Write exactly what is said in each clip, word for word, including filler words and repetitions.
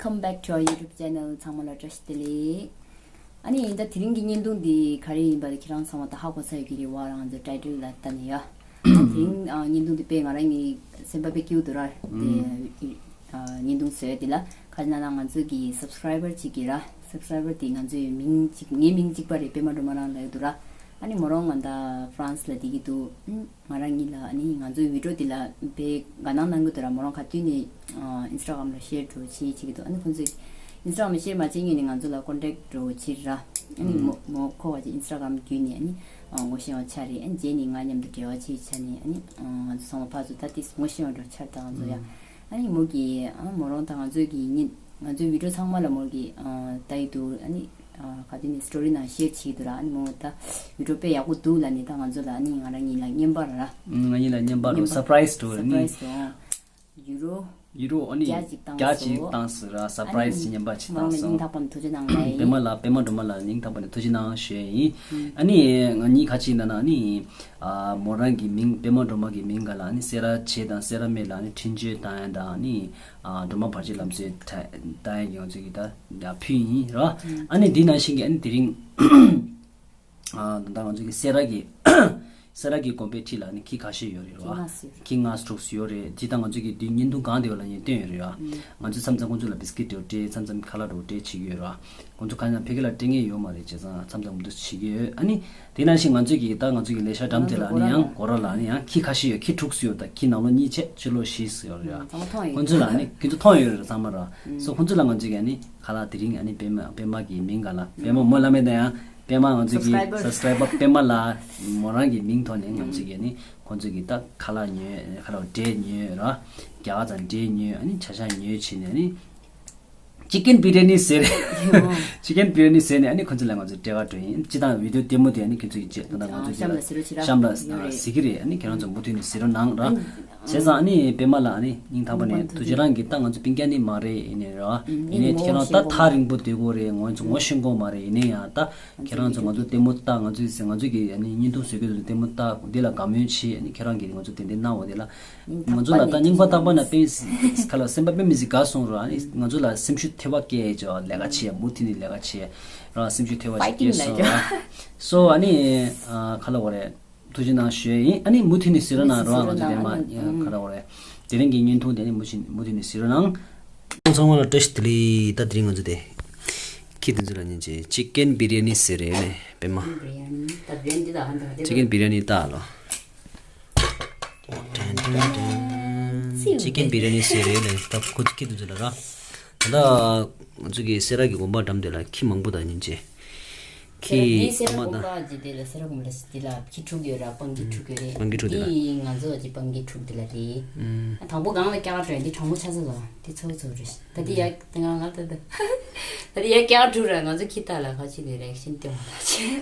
Welcome back to our YouTube channel. ཚང་མ་ལ་བཀྲ་ཤིས་བདེ་ལེགས། ཨ་ནི་ད་དེ་རིང་གི་བརྙན་ཐུང་འདི་ག་རེ་ཡིན་པ་དེ་ཁྱེད་རང་ཚང་མ་ད་ཧ་གོ་ཚར་ཡོད་ཀྱི་རེད་བ། རང་ཚོ་ཊའི་ཊལ་ལ་ལྟ་ནས་ཡ། དེ་རིང་ཨ་བརྙན་ཐུང་འདི་དཔེ་ང་རང་གི་སེམས་པ་དཔེ་སྐྱིད་པོ་འདུག་ར། དེ་ཨ་བརྙན་ཐུང་བཟོས་དེ་ལ་ག་རེ་ན་ན་ང་ཚོ་གི་སབ་སི་ཀ་རའི་བར་གཅིག་གིས་ར། སབ་སི་ཀ་རའི་བར་དེ་ང་ཚོའི་མིང་གཅིག་ངའི་མིང་གཅིག་པ་རེད། པད་མ་སྒྲོལ་མ་རང་ལབ་ཀྱི་འདུག་ར། ཨ་ནི་མོ་རང་ང་ད་ཧྥ་རན་སི་ལ་བསྡད་ཀྱི་འདུག་ཨ་ང་རང་གཉིས་ལ་ཨ་ནི་ང་ཚོའི་བི་ཌིའོ་དེ་ལ་དཔེ་དགའ་སྣང་གནང་གི་འདུག་ར། མོ་རང་ག་དུས་ནས་ཨིན་སི་ཊ་གྷ་རམ་ལ་ཤེར་འགྲོ་བྱེད་བྱེད་ཀྱི་འདུག་ཨ་ནི་ཁོང་ཚོས་ཨིན་སི་ཊ་གྷ་རམ་ལ་ཤེར་མ་བྱེད་སྔོན་ནས་ང་ཚོ་ལ་ཀོན་ཊེག་འགྲོ་བྱེད་ར། ཨ་ནི་མོ་མོ་ཁོ་བ་ཅིག་ཨིན་སི་ཊ་གྷ་རམ་བརྒྱུད་ནས་ཨ་ནི་ཨ་ངོ་ཤེས་པ་ཆགས་རེད། ཨ་ནི་རྗེས་ནས་ང་མཉམ་དུ་འབྲེལ་བ་བྱེད་ཆ་ནས་ཨ་ནི་ཨ་ང་ཚོ་ཚང་མ་ཕར་ཚུར་ད་ཏིས་ངོ་ཤེས་པ་འགྲོ་ཆར་ད་ང་ཚོ་ཡ། ཨ་ནི་མོ་གིས་ཨ་མོ་རང་དང་ང་ཚོའི་གི་ཉིན་ང་ཚོའི་བི་ཌིའོ་ཚང་མ་ལ་མོ་གིས་ཨ་ལྟ་ཡི་འདུག་ཨ་ནི་ཨ་ག་དུས་ནས་སི་ཊོ་རི་ནང་ཤེར་བྱེད་ཀྱི་འདུག་ར། ཨ་ནི་མོ་ད་བི་ཌིའོ་དཔེ་ཡག་པོ་འདུག་ལབ་ནས་ད་ང་ཚོ་ལ་ཨ་ནི་ང་རང་གཉིས་ལ་རྔན་པ་ར། ང་གཉིས་ལ་རྔན་པ་རུ་སར་པ་རའི་སི་འགྲོ་ཨ་ནི་སར་པ་རའི་སི་རུ་ཡུ་རོ་ཡུ་རོ་ཨ་ནི་བརྒྱ་ཅིག་བཏང་བརྒྱ་ཅིག་སོང་། བཏང་སོང་ར། སར་པ་རའི་སི་ཅིག་རྔན་པ་ཅིག་མོ་རང་བཏང་ལ་སྙིང་སོང་། ཐག་པ་ནས་ཐུགས་རྗེ་གནང་ལབ་ཡིན། པད་མ་ལ་པད་མ་སྒྲོལ་མ་ལ་སྙིང་ཐག་པ་ནས་ཐུགས་རྗེ་གནང་ཞུ་ཡ་ཡིན། ཨ་ནི་ང་གཉིས་ཁ་ཅིག་ན་ན་ཨ་ནི། ཨ་མོ་རང་གི་མིང་པད་མ་སྒྲོལ་མ་གི་མིང་ག་ལ་ཨ་ནི་སེ་ར་བྱེས་དང་སེ་ར་སྨད་ལ་ཨ་ནི་འཕྲིན་བཅོལ་བཏང་ཡ་དང་ཨ་ནི་ཨ་སྒྲོལ་མ་བར་ཆད་ལམ་སེལ་བཏང་ཡ་གི་ང་ཚོ་གི་ད་ཕུལ་ཡིན་ར། ཨ་ནི་འདི་ནང་བཞིན་གི་ཨ་ནི་དེ་རིང་ཨ་ད་ལྟ་ང་ཚོ་གི་སེ་ར་གི་སེ་ར་གི་དགོན་པའི་འཁྲིས་ལ་ཨ་ནི་ཁྱི་ཁ་ཤས་ཡོད་རེད་ར། ཁྱི་ལྔ་དྲུག་ཡོད་རེད། དེ་ད་ང་ཚོ་གི་འདི་བརྙན་ཐུང་གང་དེ་བ་ལ་ངས་བསྟན་ཡོད་རེད་ར། ང་ཚོས་མཚམས་མཚམས་ཁོང་ཚོ་ལ་བིས་ཀིཊ་འདྲ་པོ་སྤྲད། མཚམས་མཚམས་ཁ་ལག་འདྲ་པོ་སྤྲད་བྱེད་ཀྱི་ཡོད་ར། ཁོང་ཚོ་ག་ནང་ཕ་གི་ལ་སྤྲད་མཁན་ཡོད་མ་རེད། བྱས་ཙང་མཚམས་མཚམས་འདུ་བྱེད་ཀྱི་ཡོད། ཨ་ནི་དེ་ནང་བཞིན་ང་ཚོས་ཀྱི་ད་ང་ཚོ་གི་ལས་ཤག་འགྲམ་དེ་ལ་ཨ་ནི་ཡང་སྒོ་ར་ལ་ཨ་ནི་ཡང་ཁྱི་ཁ་ཤས་ཡོད། ཁྱི་དྲུག་ཡོད། ད་ཁྱི་ནང་ལོ་གཉིས་བྱས་ཕྱི་ལོ་བཞི་ཡོད་རེད་ཨ། ཁོང་ཚོ་ལ་ཨ་ནི་ཁྱེད་ཚོ་མཐོང་ཡོད་རེད་ཚང་མ་ར། སོ་ཁོང་ཚོ་ལ་ང་ཚོས་ཀྱི་ཨ་ནི་ཁ་ལག་དེ་རིང་ཨ་ནི་པད་མ་པད་མ་གི་མིང་ག་ལ་པད་མ་མོ་བླ་མེད་ད་ཡང་པད་མ་ང་ཚོས་ཀྱི་སབ་སི་ཀ་རའི་བར་པད་མ་ལ་མོ་རང་གི་མིང་ཐོག་ནས་ང་ཚོས་ཀྱི་ཨ་ནི་ཁོང་ཚོས་ཀྱི་ད་ཁ་ལག་ཉོས། ཁ་ལག་འབྲས་ཉོས་ར། རྒྱ་གར་ཚང་འབྲས་ཉོས། ཨ་ནི་ཇ་ཇ་ཉོས་བྱས་ནས་ཨ་ནི། ཅི་ཀེན་བི་རི་ཡ་ནི་ཟེར། ཅི་ཀེན་བི་རི་ཡ་ནི་ཟེར་ནས་ཨ་ནི་ཁོ་ཚོ་ལ་ང་ཚོ་སྤྲད་ག་འགྲོ་ཡིན། སྤྱི་བཏང་བི་ཌིའོ་ལྟད་མོ་དེ་ཨ་ནི་ཁྱེད་ཚོ་ཡི་བྱེད་ད་ལྟ་ང་ཨ་ཚོ་གཤམ་ལ་གཟིགས་རོགས་བྱེད་ར། གཤམ་ལ་ཡོད་རེད། གཟིགས་ཀྱི་རེད། ཨ་ནི་ཁྱེད་རང་ཚོ་མུ་མཐུད་ནས་གཟིགས་རོགས་གནང་ར། བྱས་ཙང་ཨ་ནི་པད་མ་ལ་ཨ་ནི་སྙིང་ཐག་པ་ནས་ཐུགས་རྗེ་གནང་། ཁྱེད་རང་གི་ད་ང་ཚོ་སྤུན་ཀྱག་ནི་མ་རེད། ཡིན་ནའི་ར། ཡིན་ནའི་ཁྱེད་རང་ད་ཐག་རིང་པོ་སྡོད་དགོས་རེད། ངོ་ཚོ་ངོ་ཤེས་ཀྱི་མ་རེད། ཡིན་ནའི་ཡང་ད་ཁྱེད་རང་ཚོ་ང་ཚོ་ལྟད་མོ་ལྟ། ང་ཚོའི་ང་ཚོ་གི་ཨ་ནི་བརྙན་ཐུང་བཟོ་གི་འདུག་ལྟད་མོ་ལྟ། འདི་ལ་དགའ་མོས་བྱེད། ཨ་ནི་ཁྱེད་རང་གིས་ང་ཚོ་དེ་འདྲ་གནང་བ་དེ་ལ། ང་ཚོ་ལ་ད་སྙིང་པ་ཐག་པ་ནས་དཔེ་ཁ་ལ་སེམས་པ་དཔེ་མི་སྲིད་དགའ་སོང་ར། ཨ་ནི་ང་ཚོ་ལ་སེམས་ཤུགས་ཐེབས་པ་སྐྱེས་ཅོ། ལས་ཀ་བྱེད་མུ་མཐུད་ནས་ལས་ཀ་བྱེད་ར། སེམས་ཤུགས་ཐེབས་པ་ཞིག་སྐྱེས་སོང་ར། སོ་ཨ་ནི་ཁ་ལ་བ་རེད། ཐུགས་རྗེ་གནང་ཞུ་ཡ་ཡིན། ཨ་ནི་མུ་མཐུད་ནས་གཟིགས་རོགས་གནང་ར། ང་ཚོ་དེ་མ་ཁ་ལ་བ་རེད། དེ་རིང་གི་བརྙན་ཐུང་དེ་ནི་མུ་མཐུད་མུ་མཐུད་ནས་གཟིགས་རོགས་གནང་། ཚང་མ་ལ་བཀྲ་ཤིས་བདེ་ལེགས། ད་དེ་རིང་ང་ཚོ་དེ་ཁྱི་དེ་ཚོ་ལ་ཉན་ཅེས་ཅི་ཀེན་བི་རི་ཡ་ནི་ཟེར་རེད་ནས་པད་མ། ཅི་ཀེན་བི་རི་ཡ་ནི་ལྟ་ལོ། ཅི་ཀེན་བི་རི་ཡ་ནི་ཟེར་རེད་ལས་ད་ཁོ་ཚོ་ཁྱི་དེ་ཚོ་ལ་ར། ད་ལྟ་ང་ཚོ་གི་སེ་ར་གི་དགོན་པ་འགྲམ་དེ་ལ་ཁྱི་མང་པོ་དང་ཉིན་བྱེད། ཁྱི་སེ་ར་དགོན་པ་ཅི་དེ་ལ་སེ་ར་དགོན་པ་ལ་དེ་ལ་ཁྱི་དྲུག་ཡོད་ར། སྤང་ཁྱི་དྲུག་ཡོད་རེད། སྤང་ཁྱི་དྲུག་དེ་ལ་དེ་ང་ཚོ་ཅི་སྤང་ཁྱི་དྲུག་དེ་ལ་དེ། དང་པོ་སྒང་ལ་སྐྱ་ཀ་དྲུག་དེ་གྲང་མོ་ཆ་ཚ་ལ་དེ་ཚོ་ཚོ་རེད། ད་དེ་ཡ་དེ་ང་ང་ད་ད་ད་དེ་ཡ་སྐྱ་ཀ་དྲུག་ར། ང་ཚོ་ཁྱི་ལྟ་ལ་ཁ་ཆེ་དེ་རེག་ཤིན་ཏེ་མ་ད་ཆེ།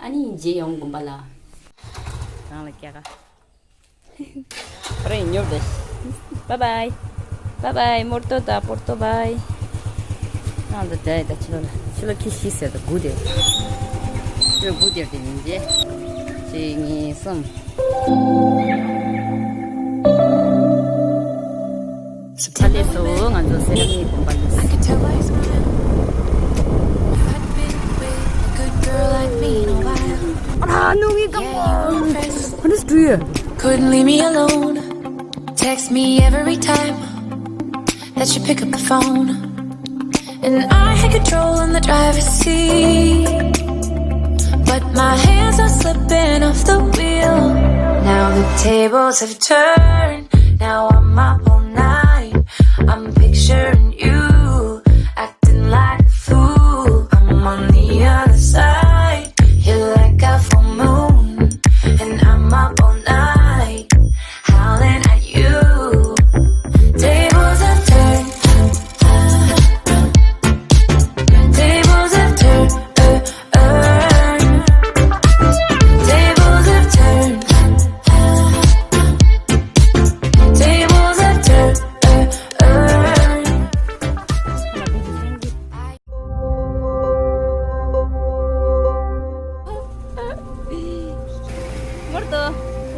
ཨ་ནི་རྗེས་ཡོང་དགོན་པ་ལ་རང་ལ་སྐྱ་ཀ་རེ་ཉོབ་དེ། Bye bye. Bye bye. Morto da porto bye. ཨང་ད་དེ་ད་ཕྱི་ལོ་ལ་ཕྱི་ལོ་ཁྱི་ཤི་ཟེར་ད་དགུ་དེ། ཕྱི་ལོ་དགུ་དེར་དེ་ཉིན་རྗེས་གཅིག་གཉིས་གསུམ། ད་ལས་སོ་ང་ཚོ་སེ་ར་མི་དགོན་པ་ལུས། ཨ་ནུ་ངའི་ཀ་མོ། What is do you? Couldn't leave me alone. Text me every time that you pick up the phone. And I had control in the driver's seat. But my hands are slipping off the wheel. Now the tables have turned. Now I'm up all night. I'm picturing you acting like a fool. I'm on the other side. You're like a full moon. And I'm up all night. Howling at you. Tables have turned. Tables have turned. Tables have turned. Tables have turned. Morto,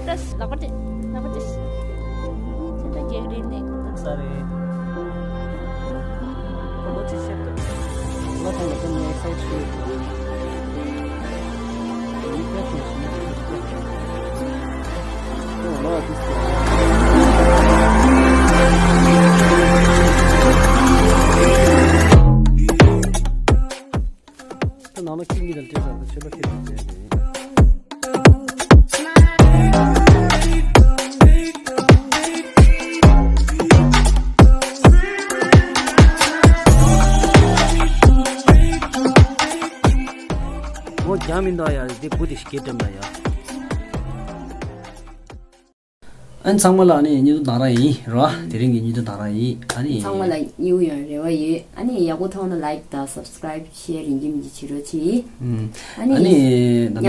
kita lapar deh, lapar deh. Kita jadi nih. Sorry. ད་ནང་ལ་ཁྱི་གཉིས་དང་འདྲེས་ཙང་ད་ཆོས་པ་ཁྱེད་ཀྱི་མཛད་དེ། འོ་རྒྱ་མི་འདུག་ཡ། འདི་བུ་དེ་ཞིག་སྐད་བཀྲམ་ད་ཡ། ཨ་ནི་ཚང་མ་ལ་ཨ་ནི་སྙིང་དོན་དང་ར་ཡིན་རོ། དེ་རིང་གི་སྙིང་དོན་དང་ར་ཡིན། ཨ་ནི་ཚང་མ་ལ་སྙིང་ཡོང་རེ་བ་ཡོད། ཨ་ནི་ཡག་པོ་མཐོང་ན་ལའིཀ་དང་སབ་སི་ཀ་རའིབ་ཤེར་ཡིན་གྱི་མིན་གྱི་བྱེད་རོགས་གྱིས། ཨ་ནི་ཨ་ནི་ད་ལྟ་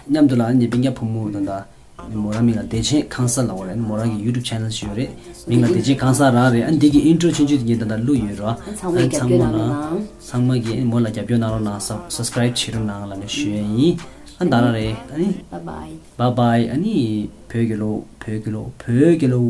མཉམ་དུ་ལ་ར། མཉམ་དུ་ལ་ཨ་ནི་སྤུན་ཀྱག་བུ་མོ་ད་ལྟ་མོ་རང་མིང་ལ་བདེ་ཆེན་ཁང་གསར་ལབ་པ་རེད། མོ་རང་གི་ཡུ་ཊུབ་ཆེ་ནལ་ཞིག་ཡོད་རེད། མིང་ལ་བདེ་ཆེན་ཁང་གསར་རང་རེད། ཨ་ནི་འདི་གི་ཨིན་ཊྲོ་ཆུང་ཆུང་དེ་ངས་ད་ལྟ་བླུགས་ཡོད་རོ། ཨ་ནི་ཚང་མས་ཨ་ནི་རྒྱབ་སྐྱོར་གནང་རོགས་གནང་། ཚང་མ་གིས་ཨ་ནི་མོ་ལ་རྒྱབ་སྐྱོར་གནང་རོགས་གནང་། སབ་སི་ཀ་རའིབ་བྱེད་རོགས་གནང་ལབ་ནས་ཞུ་ཡ་ཡིན། ཨ་ནི་ད་རང་རེད། ཨ་ནི། བཱའི་བཱའི། བཱའི་བཱའི། ཨ་ནི་བོད་རྒྱལ་ལོ། བོད་རྒྱལ་ལོ། བོད་རྒྱལ་ལོ།